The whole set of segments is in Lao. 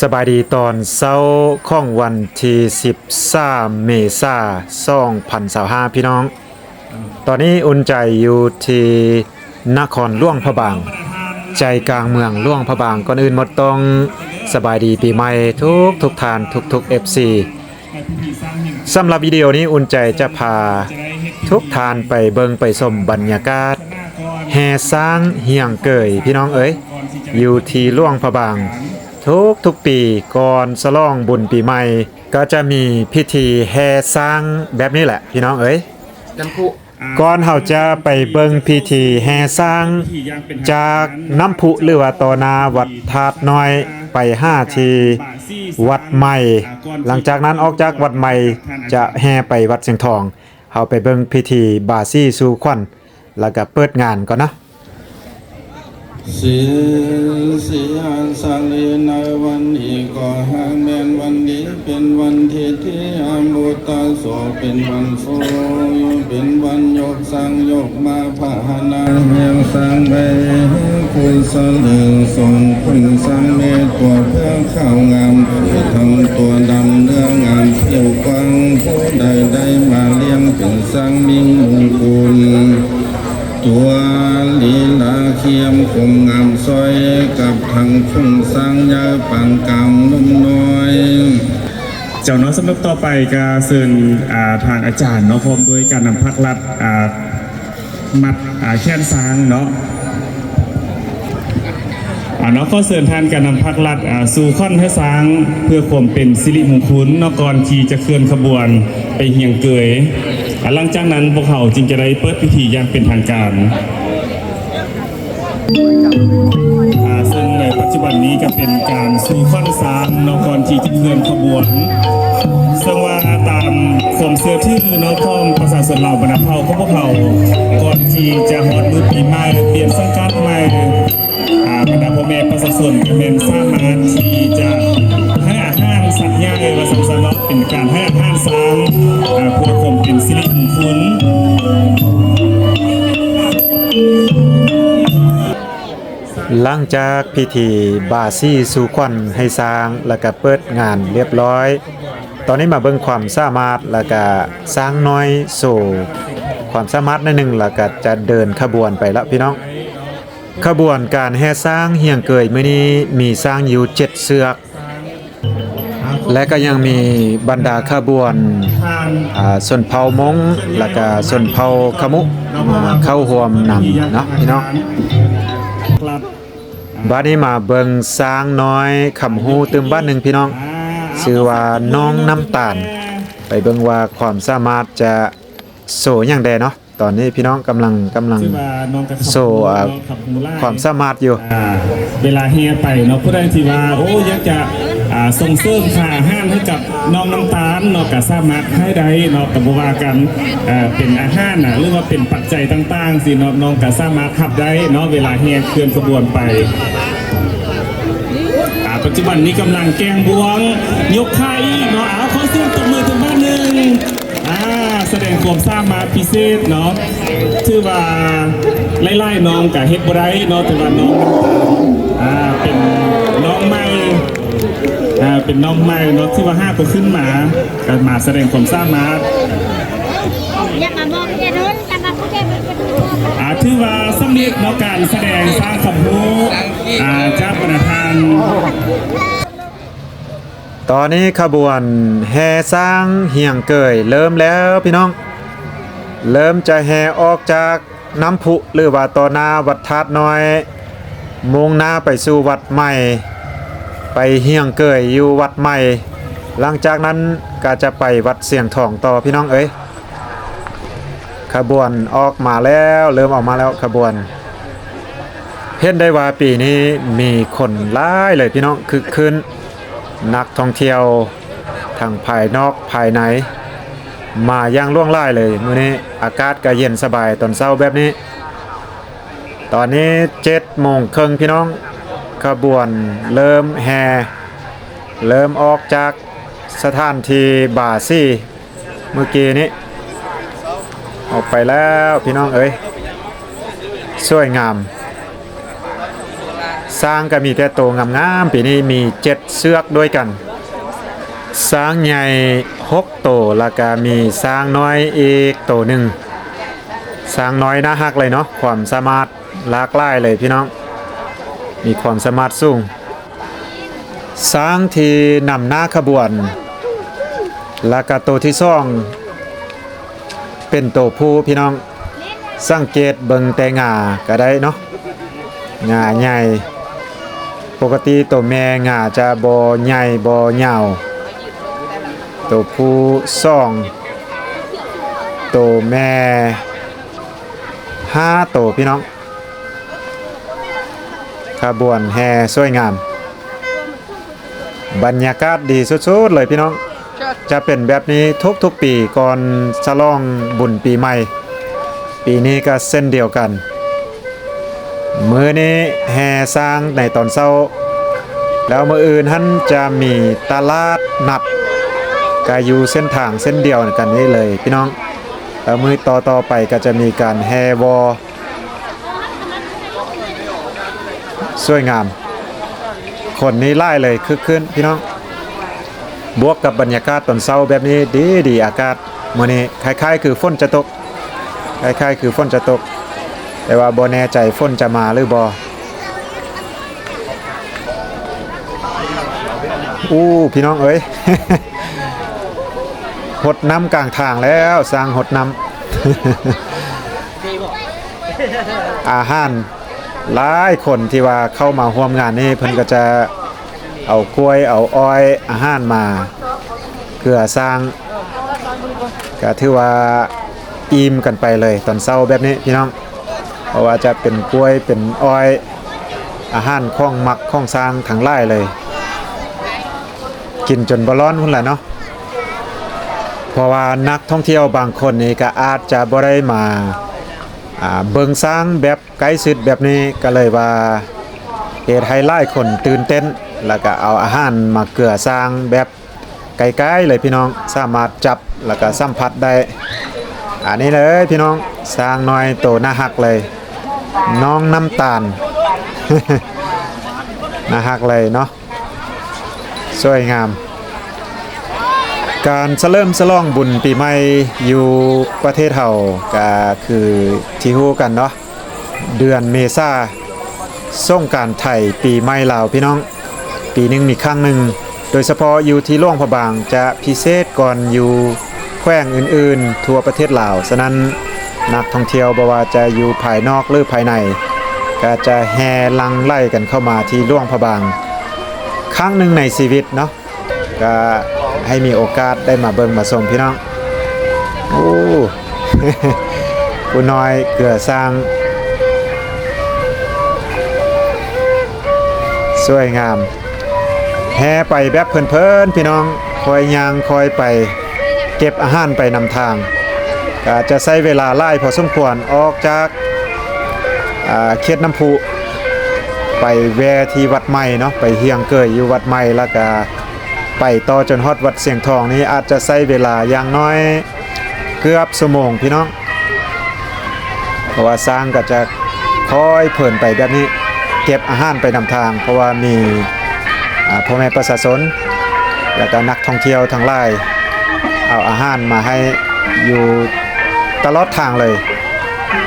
ສະບາຍດີຕອນເຊົ້າຂອງວັນທີສິບສາມ ເມສາ ສອງພັນຊາວຫ້າ ພີ່ນ້ອງ. ຕອນນີ້ອຸ່ນໃຈຢູ່ທີ່ນະຄອນຫຼວງພະບາງ, ໃຈກາງເມືອງຫຼວງພະບາງ. ກ່ອນອື່ນໝົດຕ້ອງສະບາຍດີປີໃໝ່ທຸກໆທ່ານ, ທຸກໆ ເອັຟຊີ. ສຳລັບວິດີໂອນີ້ ອຸ່ນໃຈຈະພາທຸກທ່ານໄປເບິ່ງໄປຊົມບັນຍາກາດແຫ່ຊ້າງຮຽງເກີຍ ພີ່ນ້ອງເອີຍ, ຢູ່ທີ່ຫຼວງພະບາງ. ທຸກໆປີກ່ອນສະຫຼອງບຸນປີໃໝ່ ກໍຈະມີພິທີແຫ່ຊ້າງແບບນີ້ແຫຼະ ພີ່ນ້ອງເອີຍ. ນ້ຳພຸ ກ່ອນເຮົາຈະໄປເບິ່ງພິທີແຫ່ຊ້າງຈາກນ້ຳພຸ ຫຼືວ່າຕໍ່ໜ້າວັດທາດນ້ອຍ ໄປຫາທີ່ວັດໃໝ່. ຫຼັງຈາກນັ້ນອອກຈາກວັດໃໝ່ ຈະແຫ່ໄປວັດຊຽງທອງ. ເຮົາໄປເບິ່ງພິທີບາສີສູ່ຂວັນ ແລ້ວກະເປີດງານກ່ອນເນາະ. ສິນ ສິອາສາລີ ໃນວັນນີ້ກໍຫາກແມ່ນວັນດີ ເປັນວັນທິດທີ່ອາມຸດຕະໂສ ເປັນວັນໂຊ ເປັນວັນຍົກຊ້າງຍົກມ້າພາຫະນະແຫ່ຊ້າງໄວ້ ຜູ້ສະເຫຼີງສົນຄຸນຊ້າງເມດຕົວເຜືອກຂາວງາມ ທັງຕົວດຳເນື້ອງາມຜິວກວ້າງ ຜູ້ໃດໄດ້ມາລ້ຽງເປັນຊ້າງມີມຸງຄຸນ ຕົວລີລາຄຽມຄົງງາມຊ່ອຍກັບທັງຂຸນຊ້າງໃຫຍ່ປານກາງໜຸ່ມນ້ອຍ. ເຈົ້າເນາະ, ສຳລັບຕໍ່ໄປກະເຊີນ ອ່າ ທາງອາຈານເນາະ ພ້ອມດ້ວຍການນຳພາກລັດ ອ່າ ມັດ ອ່າ ແຂນຊ້າງເນາະ. ອ່າ ເນາະ ຂໍເຊີນທ່ານການນຳພາກລັດ ອ່າ ສູ່ຂວັນໃຫ້ຊ້າງ ເພື່ອຄວາມເປັນສິລິມຸງຄຸນເນາະ ກ່ອນທີ່ຈະເຄື່ອນຂະບວນໄປຮຽງເກີຍ. ອ່າ ຫຼັງຈາກນັ້ນພວກເຮົາຈຶ່ງຈະໄດ້ເປີດພິທີຢ່າງເປັນທາງການ. ອ່າ ເຊິ່ງໃນປັດຈຸບັນນີ້ກໍເປັນການສູ່ຂວັນຊ້າງເນາະ ກ່ອນທີ່ຈະເຄື່ອນຂະບວນ. ເຊິ່ງວ່າຕາມຄວາມເຊື່ອຖືເນາະ ຂອງປະຊາຊົນລາວບັນດາເຜົ່າຂອງພວກເຮົາ ກ່ອນທີ່ຈະຮອດມື້ປີໃໝ່ ປ່ຽນສັງກັດໃໝ່ ອ່າ ບັນດາພໍ່ແມ່ປະຊາຊົນກໍແມ່ນສາມາດທີ່ຈະໃຫ້ອາຫານສັດໃຫຍ່ ວ່າຊັ້ນຊະເນາະ, ເປັນການໃຫ້ອາຫານຊ້າງ ອ່າ ເພື່ອຄວາມເປັນສິລິມຸງຄຸນ. ຫຼັງຈາກພິທີບາສີສູ່ຂວັນໃຫ້ຊ້າງ ແລ້ວກະເປີດງານລຽບລ້ອຍ, ຕອນນີ້ມາເບິ່ງຄວາມສາມາດ ແລ້ວກະຊ້າງນ້ອຍໂຊຄວາມສາມາດໜ້ອຍໜຶ່ງ ແລ້ວກະຈະເດີນຂະບວນໄປລະ ພີ່ນ້ອງ. ຂະບວນການແຫ່ຊ້າງຮຽງເກີຍມື້ນີ້ມີຊ້າງຢູ່ເຈັດເຊືອກ ແລະ ກໍຍັງມີບັນດາຂະບວນ ອ່າ ຊົນເຜົ່າມົ້ງ ແລ້ວກະຊົນເຜົ່າຂະມຸ ມາເຂົ້າຮ່ວມນຳເນາະ ພີ່ນ້ອງ. ບາດນີ້ມາເບິ່ງຊ້າງນ້ອຍຄຳຮູ້ຕື່ມບ້ານໜຶ່ງ ພີ່ນ້ອງ, ຊື່ວ່ານ້ອງນ້ຳຕານ. ໄປເບິ່ງວ່າຄວາມສາມາດຈະໂຊຫຍັງແດ່ເນາະ. ຕອນນີ້ພີ່ນ້ອງກຳລັງ ກຳລັງ ຖືວ່ານ້ອງກໍ ໂຊ ຄຳຮູ້ຫຼາຍ ຄວາມສາມາດຢູ່. ອ່າ ເວລາແຫ່ໄປເນາະ ຜູ້ໃດທີ່ວ່າ ໂອ້ ຢາກຈະ ອ່າ ສົ່ງເສີມຄ່າອາຫານໃຫ້ກັບນ້ອງນ້ຳຕານເນາະ ກໍສາມາດໃຫ້ໄດ້ເນາະ ກໍບໍ່ວ່າກັນ. ເອີ ເປັນອາຫານນະ ຫຼືວ່າເປັນປັດໄຈຕ່າງໆຊີ້ເນາະ ນ້ອງກໍສາມາດຮັບໄດ້ເນາະ ເວລາແຫ່ເຄື່ອນຂະບວນໄປ. ອ່າ ປັດຈຸບັນນີ້ກຳລັງແກ່ງບ່ວງ ຍົກຂ້າອີກເນາະ. ເອົາ ຂໍສຽງຕົບມືຈັກບາດໜຶ່ງ. ອ່າ ສະແດງຄວາມສາມາດພິເສດເນາະ. ຖືວ່າຫຼາຍໆນ້ອງກະເຮັດບໍ່ໄດ້ເນາະ ແຕ່ວ່ານ້ອງ ອ່າ ເປັນນ້ອງໃໝ່ ອ່າ ເປັນນ້ອງໃໝ່ເນາະ ຖືວ່າຫາກບໍ່ຂຶ້ນມາ ກະມາສະແດງຄວາມສາມາດ. ຢ່າມາບອກເຮັດຮຸນ ຢ່າມາເຮັດຮຸນ. ອ່າ ຖືວ່າສຳເລັດເນາະ ການສະແດງສ້າງຄວາມຮູ້ ອ່າ ຈາກບັນດາທ່ານ. ຕອນນີ້ຂະບວນແຫ່ຊ້າງຮຽງເກີຍເລີ່ມແລ້ວ ພີ່ນ້ອງ. ເລີ່ມຈະແຫ່ອອກຈາກນ້ຳພຸ ຫຼືວ່າຕໍ່ໜ້າວັດທາດນ້ອຍ, ມຸ່ງໜ້າໄປສູ່ວັດໃໝ່, ໄປຮຽງເກີຍຢູ່ວັດໃໝ່. ຫຼັງຈາກນັ້ນກໍຈະໄປວັດຊຽງທອງຕໍ່ ພີ່ນ້ອງເອີຍ. ຂະບວນອອກມາແລ້ວ, ເລີ່ມອອກມາແລ້ວຂະບວນ. ເຫັນໄດ້ວ່າປີນີ້ມີຄົນຫຼາຍເລີຍ ພີ່ນ້ອງ, ຄຶກຄື້ນ. ນັກທ່ອງທ່ຽວທັງພາຍນອກພາຍໃນ ມາຢ່າງຫຼວງຫຼາຍເລີຍມື້ນີ້. ອາກາດກໍເຢັນສະບາຍຕອນເຊົ້າແບບນີ້. ຕອນນີ້ເຈັດໂມງເຄິ່ງ ພີ່ນ້ອງ, ຂະບວນເລີ່ມແຫ່, ເລີ່ມອອກຈາກສະຖານທີ່ບາສີ ມື້ກີ້ນີ້ ອອກໄປແລ້ວ ພີ່ນ້ອງເອີຍ, ສວຍງາມ. ຊ້າງກໍມີແຕ່ໂຕງາມໆ ປີນີ້ມີເຈັດເຊືອກດ້ວຍກັນ. ຊ້າງໃຫຍ່ຫົກໂຕ ແລ້ວກໍມີຊ້າງນ້ອຍອີກໂຕໜຶ່ງ. ຊ້າງນ້ອຍໜ້າຮັກເລີຍເນາະ, ຄວາມສາມາດຫຼາກຫຼາຍເລີຍພີ່ນ້ອງ, ມີຄວາມສາມາດສູງ. ຊ້າງທີ່ນຳໜ້າຂະບວນ ແລ້ວກໍໂຕທີສອງ ເປັນໂຕຜູ້ພີ່ນ້ອງ, ສັງເກດເບິ່ງແຕ່ງາກໍໄດ້ເນາະ, ງາໃຫຍ່. ປົກກະຕິໂຕແມ່ງາຈະບໍ່ໃຫຍ່ບໍ່ຍາວ. ໂຕຜູ້ສອງ, ໂຕແມ່ຫ້າໂຕພີ່ນ້ອງ. ຂະບວນແຫ່ສວຍງາມ. ບັນຍາກາດດີສຸດໆເລີຍພີ່ນ້ອງ, ຈະເປັນແບບນີ້ທຸກໆປີກ່ອນສະຫຼອງບຸນປີໃໝ່. ປີນີ້ກໍເຊັ່ນດຽວກັນ, ມື້ນີ້ແຫ່ຊ້າງໃນຕອນເຊົ້າ, ແລ້ວມື້ອື່ນຫັ້ນຈະມີຕະຫຼາດນັດ, ກໍຢູ່ເສັ້ນທາງເສັ້ນດຽວກັນນີ້ເລີຍພີ່ນ້ອງ. ແລ້ວມື້ຕໍ່ໆໄປກໍຈະມີການແຫ່ວໍ. ສວຍງາມ, ຄົນນີ້ຫຼາຍເລີຍ, ຄຶກຄື້ນພີ່ນ້ອງ, ບວກກັບບັນຍາກາດຕອນເຊົ້າແບບນີ້ດີໆ, ອາກາດມື້ນີ້ຄ້າຍໆຄືຝົນຈະຕົກ, ຄ້າຍໆຄືຝົນຈະຕົກ, ແຕ່ວ່າບໍ່ແນ່ໃຈຝົນຈະມາຫຼືບໍ່. ອູ້ ພີ່ນ້ອງເອີຍ, ຫົດນ້ຳກາງທາງແລ້ວ, ຊ້າງຫົດນ້ຳ. ອາຫານ ຫຼາຍຄົນທີ່ວ່າເຂົ້າມາຮ່ວມງານນີ້ ເພິ່ນກໍຈະເອົາກ້ວຍ ເອົາອ້ອຍ ອາຫານມາເກືອຊ້າງ, ກໍຖືວ່າອີ່ມກັນໄປເລີຍຕອນເຊົ້າແບບນີ້ພີ່ນ້ອງ, ບໍ່ວ່າຈະເປັນກ້ວຍ ເປັນອ້ອຍ ອາຫານຂອງໝັກຂອງຊ້າງທັງຫຼາຍເລີຍ, ກິນຈົນບໍ່ລ້ອນພຸ້ນລະເນາະ. ເພາະວ່ານັກທ່ອງທ່ຽວບາງຄົນນີ້ກໍອາດຈະບໍ່ໄດ້ມາ ອ່າ ເບິ່ງຊ້າງແບບໃກ້ຊິດແບບນີ້ ກໍເລີຍວ່າເຮັດໃຫ້ຫຼາຍຄົນຕື່ນເຕັ້ນ ແລ້ວກໍເອົາອາຫານມາເກືອຊ້າງແບບໃກ້ໆເລີຍພີ່ນ້ອງ, ສາມາດຈັບແລ້ວກໍສຳຜັດໄດ້. ອັນນີ້ເລີຍພີ່ນ້ອງ, ຊ້າງນ້ອຍໂຕໜ້າຮັກເລີຍ, ນ້ອງນ້ຳຕານ, ໜ້າຮັກເລີຍເນາະ. ສວຍງາມ. ການສະເຫຼີມສະຫຼອງບຸນປີໃໝ່ຢູ່ປະເທດເຮົາ ກະຄືທີ່ຮູ້ກັນເນາະ, ເດືອນເມສາ ສົງການໄທ ປີໃໝ່ລາວ ພີ່ນ້ອງ, ປີໜຶ່ງມີຄັ້ງໜຶ່ງ. ໂດຍສະເພາະຢູ່ທີ່ຫຼວງພະບາງ ຈະພິເສດກ່ອນຢູ່ ແຂວງອື່ນໆທົ່ວປະເທດລາວ. ສະນັ້ນ ນັກທ່ອງທ່ຽວບໍ່ວ່າຈະຢູ່ພາຍນອກ ຫຼື ພາຍໃນ ກໍຈະແຫ່ຫຼັ່ງໄຫຼກັນເຂົ້າມາທີ່ຫຼວງພະບາງ ຄັ້ງໜຶ່ງໃນຊີວິດເນາະ, ກໍໃຫ້ມີໂອກາດໄດ້ມາເບິ່ງມາຊົມພີ່ນ້ອງ. ໂອ້ ຜູ້ນ້ອຍເກືອຊ້າງ ສວຍງາມ. ແຫ່ໄປແບບເພີນໆ ພີ່ນ້ອງ, ຄ່ອຍຍ່າງຄ່ອຍໄປ ເກັບອາຫານໄປນຳທາງ. ກະຈະໃຊ້ເວລາຫຼາຍພໍສົມຄວນ, ອອກຈາກ ອ່າ ເຂດນ້ຳພຸ ໄປແວ່ທີ່ວັດໃໝ່ເນາະ, ໄປຮຽງເກີຍຢູ່ວັດໃໝ່ ແລ້ວກະໄປຕໍ່ຈົນຮອດວັດຊຽງທອງນີ້ ອາດຈະໃຊ້ເວລາຢ່າງໜ້ອຍ ເກືອບຊົ່ວໂມງພີ່ນ້ອງ, ເພາະວ່າຊ້າງກໍຈະຄ່ອຍເພີນໄປແບບນີ້, ເກັບອາຫານໄປນຳທາງ, ເພາະວ່າມີ ອ່າ ພໍ່ແມ່ປະຊາຊົນ ແລ້ວກໍນັກທ່ອງທ່ຽວທັງຫຼາຍ ເອົາອາຫານມາໃຫ້ຢູ່ຕະຫຼອດທາງເລີຍ,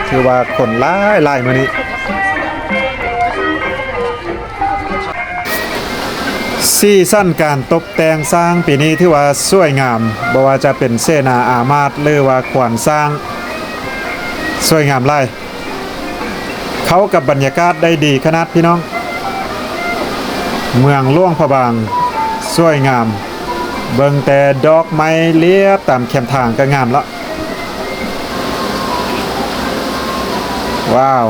ຖືວ່າຄົນຫຼາຍໆມື້ນີ້. ສີສັນການຕົບແຕ່ງຊ້າງປີນີ້ຖືວ່າສວຍງາມ, ບໍ່ວ່າຈະເປັນເສນາອາມາດ ຫຼືວ່າຄວານຊ້າງ, ສວຍງາມຫຼາຍ, ເຂົ້າກັບບັນຍາກາດໄດ້ດີຂະໜາດພີ່ນ້ອງ. ເມືອງຫຼວງພະບາງສວຍງາມ, ເບິ່ງແຕ່ດອກໄມ້ລຽບຕາມແຄມທາງກໍງາມລະ. ວ້າວ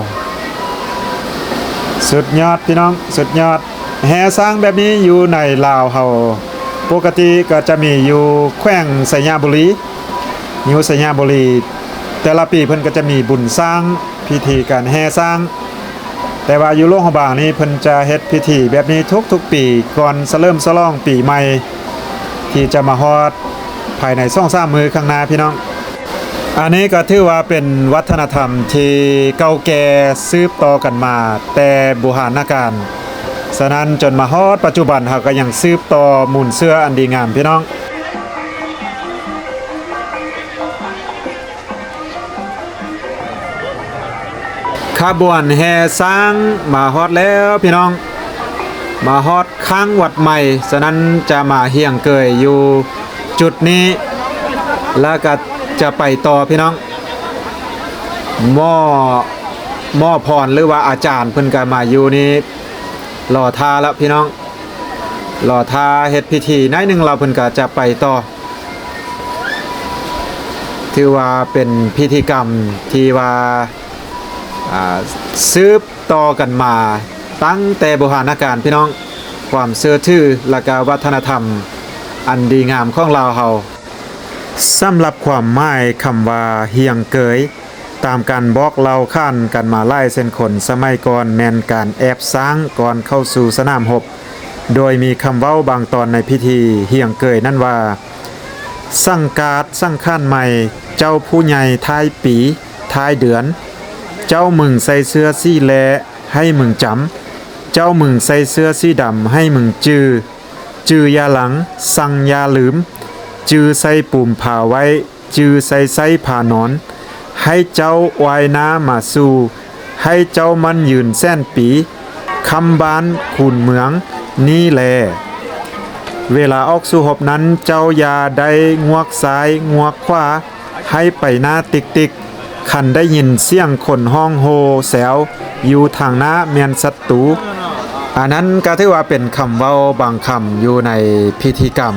ສຸດຍອດພີ່ນ້ອງ ສຸດຍອດ. ແຫ່ຊ້າງແບບນີ້ຢູ່ໃນລາວເຮົາ ປົກກະຕິກໍຈະມີຢູ່ແຂວງໄຊຍະບູລີ, ຢູ່ໄຊຍະບູລີ ແຕ່ລະປີເພິ່ນກໍຈະມີບຸນຊ້າງ, ພິທີການແຫ່ຊ້າງ, ແຕ່ວ່າຢູ່ຫຼວງພະບາງນີ້ເພິ່ນຈະເຮັດພິທີແບບນີ້ທຸກໆປີ ກ່ອນສະເຫຼີມສະຫຼອງປີໃໝ່ ທີ່ຈະມາຮອດພາຍໃນສອງສາມມື້ຂ້າງໜ້າພີ່ນ້ອງ. ອັນນີ້ກໍຖືວ່າເປັນວັດທະນະທຳທີ່ເກົ່າແກ່ສືບຕໍ່ກັນມາແຕ່ບູຮານນະການ, ສະນັ້ນ ຈົນມາຮອດປັດຈຸບັນ ເຮົາກໍຍັງສືບຕໍ່ມູນເຊື້ອອັນດີງາມ ພີ່ນ້ອງ. ຂະບວນແຫ່ຊ້າງມາຮອດແລ້ວພີ່ນ້ອງ, ມາຮອດຂ້າງວັດໃໝ່, ສະນັ້ນຈະມາຮຽງເກີຍຢູ່ຈຸດນີ້ ແລ້ວກະຈະໄປຕໍ່ພີ່ນ້ອງ. ໝໍ ໝໍພອນ ຫຼືວ່າອາຈານເພິ່ນກະມາຢູ່ນີ້ ລໍຖ້າລະພີ່ນ້ອງ, ລໍຖ້າເຮັດພິທີໜ້ອຍໜຶ່ງ ແລ້ວເພິ່ນກະຈະໄປຕໍ່. ຖືວ່າເປັນພິທີກຳທີ່ວ່າ ອາ ສືບຕໍ່ກັນມາຕັ້ງແຕ່ບູຮານະການພີ່ນ້ອງ, ຄວາມເຊື່ອຖື ແລະກະວັດທະນະທຳອັນດີງາມຂອງລາວເຮົາ. ສຳລັບຄວາມໝາຍຄຳວ່າຮຽງເກີຍ ຕາມການບອກເລົ່າຂານກັນມາຫຼາຍເຊັ່ນຄົນສະໄໝກ່ອນ ແມ່ນການແອບຊ້າງກ່ອນເຂົ້າສູ່ສະໜາມຮົບ, ໂດຍມີຄຳເວົ້າບາງຕອນໃນພິທີຮຽງເກີຍນັ້ນວ່າ ສັງກາດສັງຂານໃໝ່, ເຈົ້າຜູ້ໃຫຍ່ທ້າຍປີ ທ້າຍເດືອນ, ເຈົ້າມຶງໃສ່ເສື້ອສີແລ ໃຫ້ມຶງຈຳ, ເຈົ້າມຶງໃສ່ເສື້ອສີດຳ ໃຫ້ມຶງຈື່, ຈື່ຢ່າຫຼັງ, ສັ່ງຢ່າລືມ, ຈື່ໃສ່ປູມຜ້າໄວ້, ຈື່ໃສ່ໃຊ້ຜ້ານອນ, ໃຫ້ເຈົ້າອວາຍໜ້າມາສູ່, ໃຫ້ເຈົ້າໝັ້ນຍືນແສນປີ, ຄ້ຳບ້ານຄູນເມືອງນີ້ແລ. ເວລາອອກສູ້ຮົບນັ້ນ ເຈົ້າຢ່າໄດ້ງວກຊ້າຍງວກຂວາ, ໃຫ້ໄປໜ້າຕິກໆ, ຄັນໄດ້ຍິນສຽງຄົນຮ້ອງໂຫ່ແຊວຢູ່ທາງໜ້າແມ່ນສັດຕູ. ອັນນັ້ນກໍຖືວ່າເປັນຄຳເວົ້າບາງຄຳຢູ່ໃນພິທີກຳ.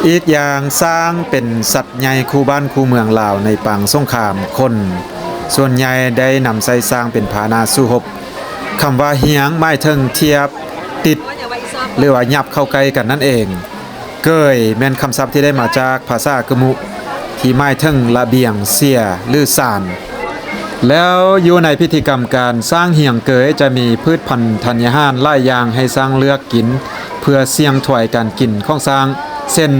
ອີກຢ່າງ ຊ້າງເປັນສັດໃຫຍ່ຄູ່ບ້ານຄູ່ເມືອງລາວໃນປາງສົງຄາມ, ຄົນສ່ວນໃຫຍ່ໄດ້ນຳໃຊ້ຊ້າງເປັນພາຫະນະສູ້ຮົບ. ຄຳວ່າຮຽງ ໝາຍເຖິງທຽບ, ຕິດ ຫຼືວ່າຫຍັບເຂົ້າໃກ້ກັນນັ້ນເອງ. ເກີຍແມ່ນຄຳສັບທີ່ໄດ້ມາຈາກພາສາກຶມຸ ທີ່ໝາຍເຖິງລະບຽງ, ເຊຍ ຫຼື ສານ. ແລ້ວຢູ່ໃນພິທີກຳການຊ້າງຮຽງເກີຍ ຈະມີພືດພັນທັນຍາຫານຫຼາຍຢ່າງໃຫ້ຊ້າງເລືອກກິນ ເພື່ອສ່ຽງຖວາຍການກິນຂອງຊ້າງ ເຊັ່ນ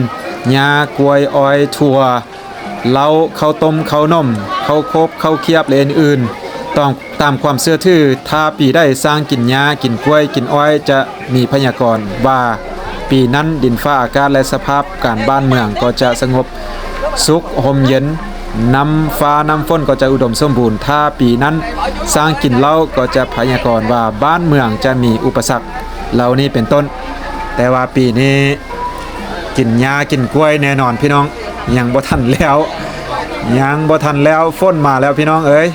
ຫຍ້າ, ກ້ວຍ, ອ້ອຍ, ຖົ່ວ, ເຫຼົ້າ, ເຂົ້າຕົ້ມ, ເຂົ້າໜົມ, ເຂົ້າໂຄບ, ເຂົ້າຄຽບ ແລະ ອື່ນໆ. ຕ້ອງ ຕາມຄວາມເຊື່ອຖື, ຖ້າປີໃດຊ້າງກິນຫຍ້າ, ກິນກ້ວຍ, ກິນອ້ອຍ, ຈະມີພະຍາກອນວ່າ ປີນັ້ນດິນຟ້າອາກາດ ແລະ ສະພາບການບ້ານເມືອງກໍຈະສະຫງົບສຸກຮົ່ມເຢັນ, ນ້ຳຟ້ານ້ຳຝົນກໍຈະອຸດົມສົມບູນ. ຖ້າປີນັ້ນຊ້າງກິນເຫຼົ້າ ກໍຈະພະຍາກອນວ່າບ້ານເມືອງຈະມີອຸປະສັກເຫຼົ່ານີ້ເປັນຕົ້ນ. ແຕ່ວ່າປີນີ້ກິນຫຍ້າກິນກ້ວຍແນ່ນອນພີ່ນ້ອງ, ຍັງບໍ່ທັນແລ້ວ, ຍັງບໍ່ທັນແລ້ວ. ຝົນມາແລ້ວພີ່ນ້ອງເອີຍ.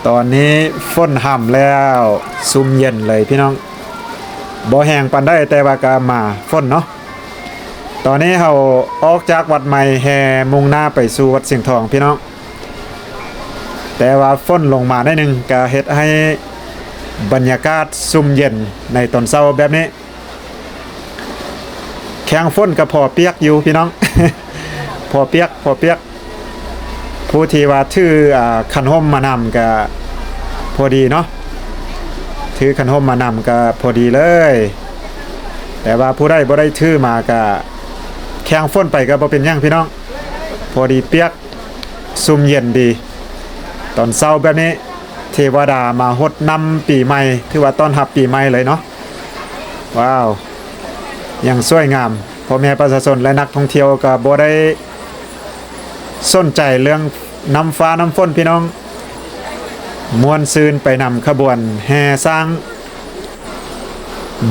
ຕອນນີ້ຝົນຫ້ຳແລ້ວ, ຊຸ່ມເຢັນເລີຍພີ່ນ້ອງ. ບໍ່ແຮງປານໃດ, ແຕ່ວ່າກໍມາຝົນເນາະ. ຕອນນີ້ເຮົາອອກຈາກວັດໃໝ່ ແຫ່ມຸ່ງໜ້າໄປສູ່ວັດຊຽງທອງພີ່ນ້ອງ. ແຕ່ວ່າຝົນລົງມາໜ້ອຍໜຶ່ງ ກໍເຮັດໃຫ້ບັນຍາກາດຊຸ່ມເຢັນໃນຕອນເຊົ້າແບບນີ້. ແຂ້ງຝົນກໍພໍປຽກຢູ່ພີ່ນ້ອງ, ພໍປຽກ, ພໍປຽກ. ຜູ້ທີ່ວ່າຖື ອາ ຄັນຮົ່ມມານຳກໍພໍດີເນາະ, ຖືຄັນຮົ່ມມານຳກໍພໍດີເລີຍ. ແຕ່ວ່າຜູ້ໃດບໍ່ໄດ້ຖືມາກໍແຂ້ງຝົນໄປກໍບໍ່ເປັນຫຍັງພີ່ນ້ອງ, ພໍດີປຽກ, ຊຸ່ມເຢັນດີ. ຕອນເຊົ້າແບບນີ້ ເທວະດາມາຫົດນ້ຳປີໃໝ່, ຖືວ່າຕ້ອນຮັບປີໃໝ່ເລີຍເນາະ. ວ້າວ ຢ່າງສວຍງາມ. ພໍ່ແມ່ປະຊາຊົນ ແລະ ນັກທ່ອງທ່ຽວກໍບໍ່ໄດ້ສົນໃຈເລື່ອງນ້ຳຟ້ານ້ຳຝົນພີ່ນ້ອງ, ມ່ວນຊື່ນໄປນຳຂະບວນແຫ່ຊ້າງ.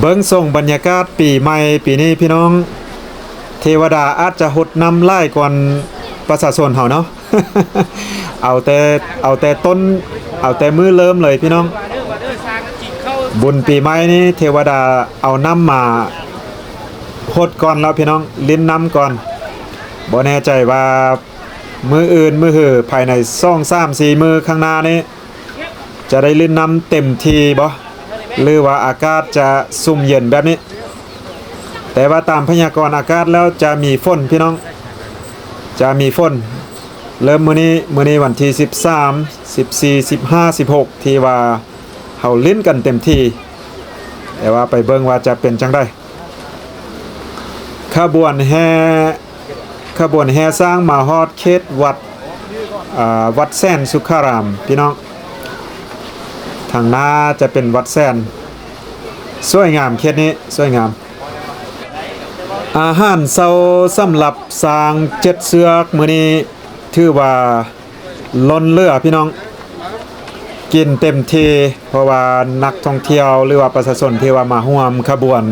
ເບິ່ງຊົງບັນຍາກາດປີໃໝ່ປີນີ້ພີ່ນ້ອງ, ເທວະດາອາດຈະຫົດນ້ຳຫຼາຍກວ່າປະຊາຊົນເຮົາເນາະ. ເອົາແຕ່ ເອົາແຕ່ຕົ້ນ ເອົາແຕ່ມື້ເລີ່ມເລີຍພີ່ນ້ອງ. ບຸນປີໃໝ່ນີ້ ເທວະດາເອົານ້ຳມາຫົດກ່ອນແລ້ວພີ່ນ້ອງ, ລິ້ນນ້ຳກ່ອນ. ບໍ່ແນ່ໃຈວ່າມື້ອື່ນມື້ຮື ພາຍໃນສອງສາມສີ່ມື້ຂ້າງໜ້ານີ້ ຈະໄດ້ລິ້ນນ້ຳເຕັມທີ່ບໍ່ ຫຼືວ່າອາກາດຈະຊຸ່ມເຢັນແບບນີ້. ແຕ່ວ່າຕາມພະຍາກອນອາກາດແລ້ວຈະມີຝົນພີ່ນ້ອງ, ຈະມີຝົນ. ເລີ່ມມື້ນີ້, ມື້ນີ້ວັນທີສິບສາມ ສິບສີ່ ສິບຫ້າ ສິບຫົກ ທີ່ວ່າເຮົາຫຼິ້ນກັນເຕັມທີ່, ແຕ່ວ່າໄປເບິ່ງວ່າຈະເປັນຈັ່ງໃດ. ຂະບວນແຫ່ ຂະບວນແຫ່ຊ້າງມາຮອດເຂດວັດ ອາ ວັດແສນສຸຂາລາມ ພີ່ນ້ອງ. ທາງໜ້າຈະເປັນວັດແສນ. ສວຍງາມ ເຂດນີ້ສວຍງາມ. ອາຫານເຊົ້າສຳລັບຊ້າງເຈັດເຊືອກມື້ນີ້ຖືວ່າລົ້ນເຫຼືອພີ່ນ້ອງ, ກິນເຕັມທີ່ ເພາະວ່ານັກທ່ອງທ່ຽວ ຫຼືວ່າປະຊາຊົນທີ່ວ່າມາຮ່ວມຂະບວນ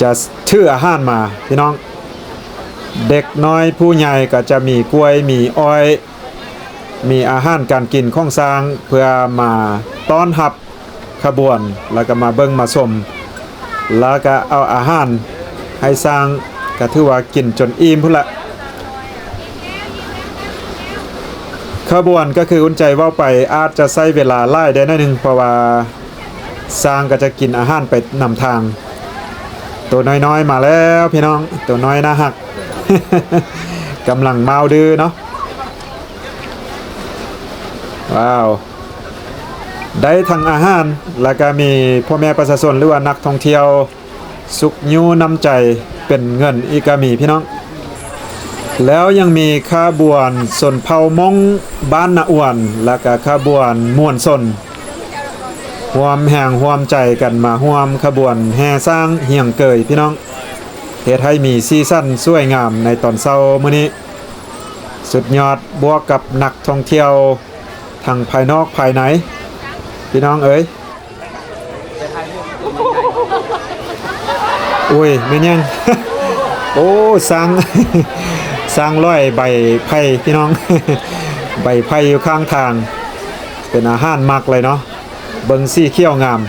ຈະຖືອາຫານມາພີ່ນ້ອງ. ເດັກນ້ອຍຜູ້ໃຫຍ່ກໍຈະມີກ້ວຍ ມີອ້ອຍ ມີອາຫານການກິນຂອງຊ້າງ ເພື່ອມາຕ້ອນຮັບຂະບວນ ແລ້ວກໍມາເບິ່ງມາຊົມ ແລ້ວກໍເອົາອາຫານໃຫ້ຊ້າງ ກໍຖືວ່າກິນຈົນອີ່ມພຸ້ນລະ. ຂະບວນກໍຄືອຸ່ນໃຈເວົ້າໄປ ອາດຈະໃຊ້ເວລາຫຼາຍໄດ້ໜ້ອຍໜຶ່ງ ເພາະວ່າຊ້າງກໍຈະກິນອາຫານໄປນຳທາງ. ໂຕນ້ອຍໆມາແລ້ວພີ່ນ້ອງ, ໂຕນ້ອຍໜ້າຮັກ ກຳລັງມາວດື້ເນາະ. ວ້າວ ໄດ້ທັງອາຫານ ແລ້ວກະມີພໍ່ແມ່ປະຊາຊົນ ຫຼືວ່ານັກທ່ອງທ່ຽວຊຸກຍູ້ນ້ຳໃຈເປັນເງິນອີກກະມີພີ່ນ້ອງ. ແລ້ວຍັງມີຂະບວນຊົນເຜົ່າມົ້ງບ້ານນາອວນ ແລ້ວກະຂະບວນມວນຊົນ ຮ່ວມແຮງຮ່ວມໃຈກັນມາຮ່ວມຂະບວນແຫ່ຊ້າງຮຽງເກີຍພີ່ນ້ອງ, ເຮັດໃຫ້ມີສີສັນສວຍງາມໃນຕອນເຊົ້າມື້ນີ້. ສຸດຍອດ ບວກກັບນັກທ່ອງທ່ຽວທັງພາຍນອກພາຍໃນ ພີ່ນ້ອງເອີຍ. ໂອ້ຍ ແມ່ນຫຍັງ? ໂອ້ ຊ້າງ ຊ້າງລອຍໃບໄຜ່ພີ່ນ້ອງ, ໃບໄຜ່ຢູ່ຂ້າງທາງ ເປັນອາຫານມັກເລີຍເນາະ. ເບິ່ງສີຂຽວງາມ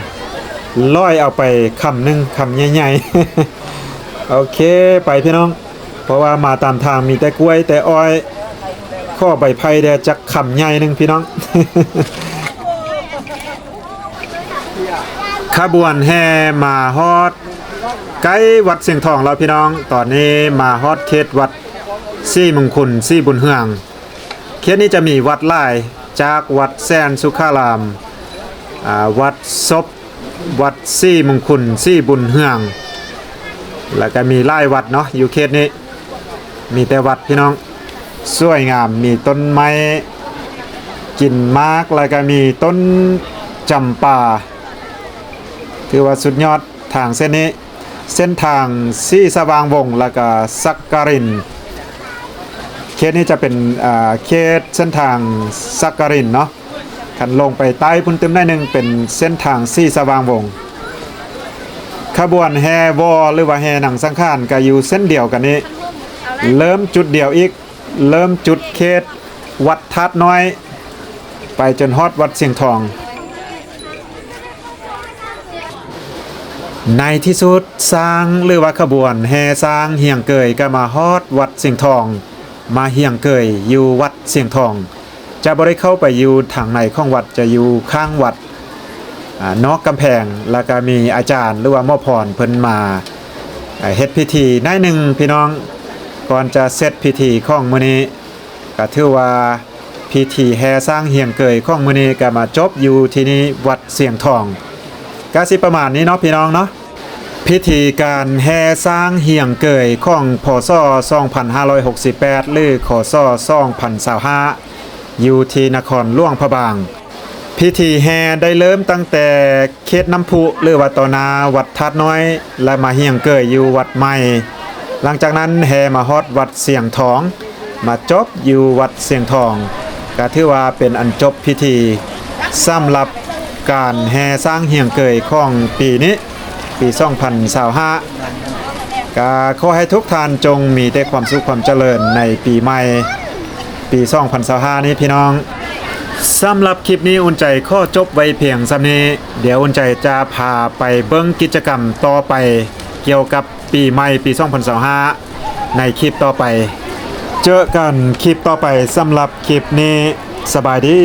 ລອຍເອົາໄປຄຳໜຶ່ງ ຄຳໃຫຍ່ໆ. ໂອເຄ ໄປພີ່ນ້ອງ. ເພາະວ່າມາຕາມທາງມີແຕ່ກ້ວຍແຕ່ອ້ອຍ, ຂໍໃບໄຜ່ແດ່ຈັກຄຳໃຫຍ່ໜຶ່ງພີ່ນ້ອງ. ຂະບວນແຫ່ມາຮອດໃກ້ວັດຊຽງທອງແລ້ວພີ່ນ້ອງ, ຕອນນີ້ມາຮອດເຂດວັດສີມຸງຄຸນ ສີບຸນເຮືອງ. ເຂດນີ້ຈະມີວັດຫຼາຍ, ຈາກວັດແສນສຸຂາລາມ, ອາ, ວັດສົບ, ວັດສີມຸງຄຸນ ສີບຸນເຮືອງ ແລ້ວກໍມີຫຼາຍວັດເນາະ ຢູ່ເຂດນີ້ ມີແຕ່ວັດພີ່ນ້ອງ. ສວຍງາມ ມີຕົ້ນໄມ້ກິນໝາກ ແລ້ວກໍມີຕົ້ນຈຳປາ ຖືວ່າສຸດຍອດ. ທາງເສັ້ນນີ້ ເສັ້ນທາງສີສະຫວ່າງວົງ ແລ້ວກໍສັກກະລິນ. ເຂດນີ້ຈະເປັນ, ເຂດເສັ້ນທາງສັກກະລິນເນາະ. ຄັນລົງໄປໃຕ້ພຸ້ນຕື່ມໜ້ອຍໜຶ່ງ ເປັນເສັ້ນທາງສີສະຫວ່າງວົງ. ຂະບວນແຫ່ວໍ ຫຼືວ່າແຫ່ໜັງສັງຂານ ກໍຢູ່ເສັ້ນດຽວກັນນີ້, ເລີ່ມຈຸດດຽວອີກ, ເລີ່ມຈຸດເຂດວັດທາດນ້ອຍ ໄປຈົນຮອດວັດຊຽງທອງ. ໃນທີ່ສຸດ ຊ້າງ ຫຼືວ່າຂະບວນແຫ່ຊ້າງຮຽງເກີຍ ກໍມາຮອດວັດຊຽງທອງ, ມາຮຽງເກີຍຢູ່ວັດຊຽງທອງ. ຈະບໍ່ໄດ້ເຂົ້າໄປຢູ່ທາງໃນຂອງວັດ, ຈະຢູ່ຂ້າງວັດ, ອາ, ນອກກຳແພງ, ແລ້ວກໍມີອາຈານ ຫຼືວ່າໝໍພອນເພິ່ນມາ, ອາ, ເຮັດພິທີໜ້ອຍໜຶ່ງພີ່ນ້ອງ, ກ່ອນຈະເສັດພິທີຂອງມື້ນີ້. ກໍຖືວ່າພິທີແຫ່ຊ້າງຮຽງເກີຍຂອງມື້ນີ້ກໍມາຈົບຢູ່ທີ່ນີ້ ວັດຊຽງທອງ. ກໍຊິປະມານນີ້ເນາະ ພີ່ນ້ອງເນາະ. ພິທີການແຫ່ຊ້າງຮຽງເກີຍຂອງ ພ.ສ. ສອງພັນຫ້າຮ້ອຍຫົກສິບແປດ ຫຼື ຄ.ສ. ສອງພັນຊາວຫ້າ ຢູ່ທີ່ນະຄອນຫຼວງພະບາງ. ພິທີແຫ່ໄດ້ເລີ່ມຕັ້ງແຕ່ເຂດນ້ຳພຸ ຫຼືວ່າຕໍ່ໜ້າວັດທາດນ້ອຍ ແລະ ມາຮຽງເກີຍຢູ່ວັດໃໝ່. ຫຼັງຈາກນັ້ນແຫ່ມາຮອດວັດຊຽງທອງ, ມາຈົບຢູ່ວັດຊຽງທອງ, ກະຖືວ່າເປັນອັນຈົບພິທີສຳລັບການແຫ່ຊ້າງຮຽງເກີຍຂອງປີນີ້, ປີສອງພັນຊາວຫ້າ. ກະຂໍໃຫ້ທຸກທ່ານຈົ່ງມີແຕ່ຄວາມສຸກຄວາມຈະເລີນໃນປີໃໝ່ ປີສອງພັນຊາວຫ້ານີ້ພີ່ນ້ອງ. ສຳລັບຄລິບນີ້ ອຸ່ນໃຈຂໍຈົບໄວ້ພຽງສ່ຳນີ້. ດຽວອຸ່ນໃຈຈະພາໄປເບິ່ງກິດຈະກຳຕໍ່ໄປກ່ຽວກັບປີໃໝ່ປີສອງພັນຊາວຫ້າ ໃນຄລິບຕໍ່ໄປ. ເຈີກັນຄລິບຕໍ່ໄປ. ສຳລັບຄລິບນີ້ ສະບາຍດີ.